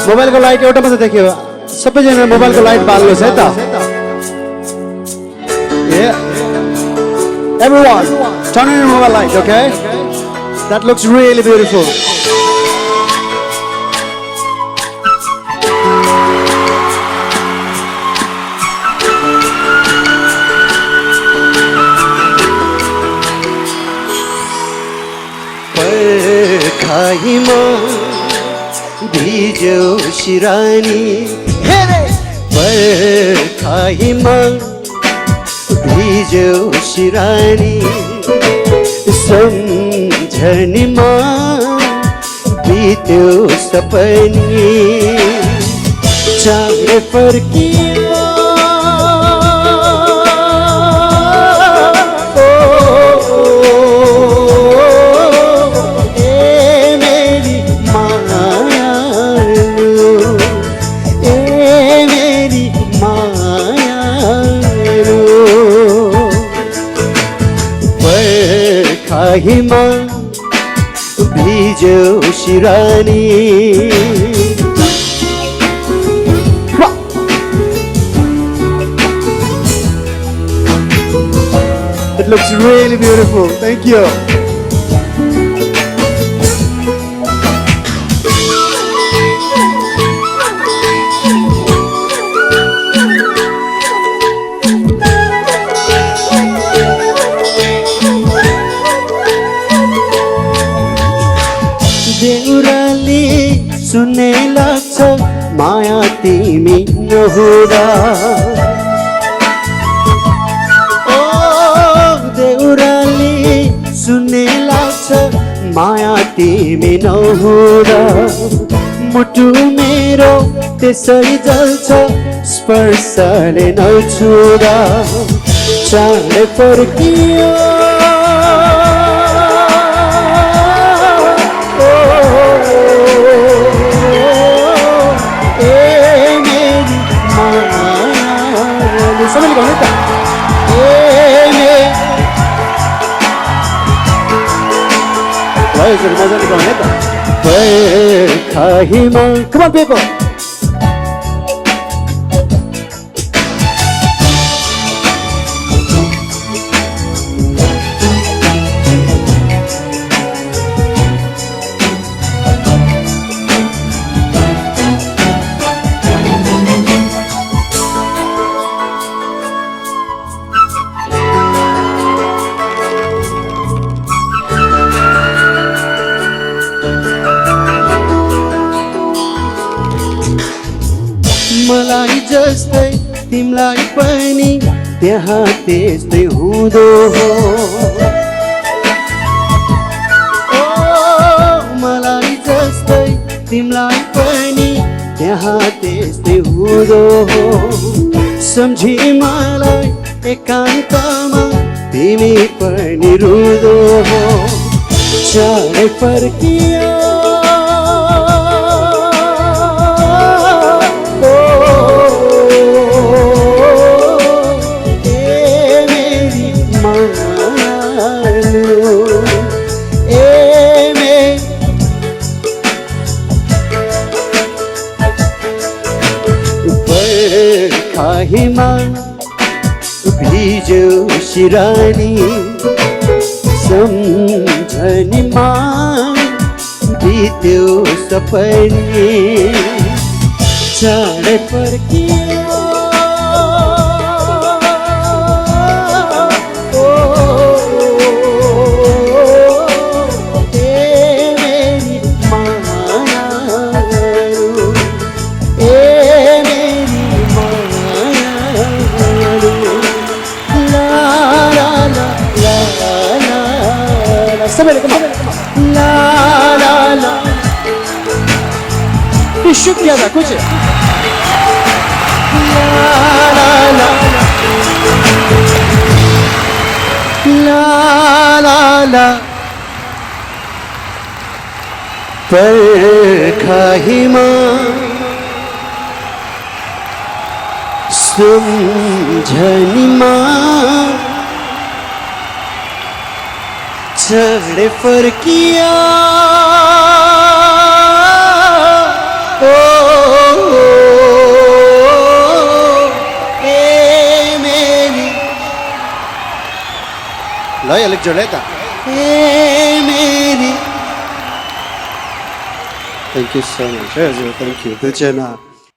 Mobile को light एउटा मात्र देखियो सबैजना मोबाइल को लाइट बाल्नुहोस् है त Everyone, turn on your mobile light, okay? That looks really beautiful. पर्खाइमा भिज्यो सिरानी पर्खाइमा भिज्यो सिरानी सम्झनीमा बित्यो सपनी चाँडै फर्कियो पर्खाइमा भिज्यो सिरानी It looks really beautiful. Thank you. Deurali सुन्ने लाग्छ माया तिमी नहुँदा ओ देउराली सुन्ने लाग्छ माया तिमी नहुँदा मुटु मेरो त्यसै जल्छ स्पर्शले नछुँदा चाँडै फर्कियो सबैले भन्नु त यसरी मजाले गाउने त पर्खाइमा Come on, people. मलाई जस्तै तिमीलाई पनि त्यहाँ त्यस्तै हुँदो हो ओ मलाई जस्तै तिमीलाई पनि त्यहाँ त्यस्तै हुँदो हो सम्झी मलाई एकान्तमा तिमी पनि रुँदो हो चाँडै फर्कियो पर्खाइमा भिज्यो सिरानी सम्झनीमा बित्यो सपनी चाँडै फर्कियो सबैले come on. ला ला ला Shoot किया था कुछ ला ला ला ला वाला पर्खाइमा सम्झनीमा चढे फर्किया ओ ए मेरी ल अलिक जोड है त ए मेरी थ्याङ्क यू सो मच हजुर थ्याङ्क यू दुईजना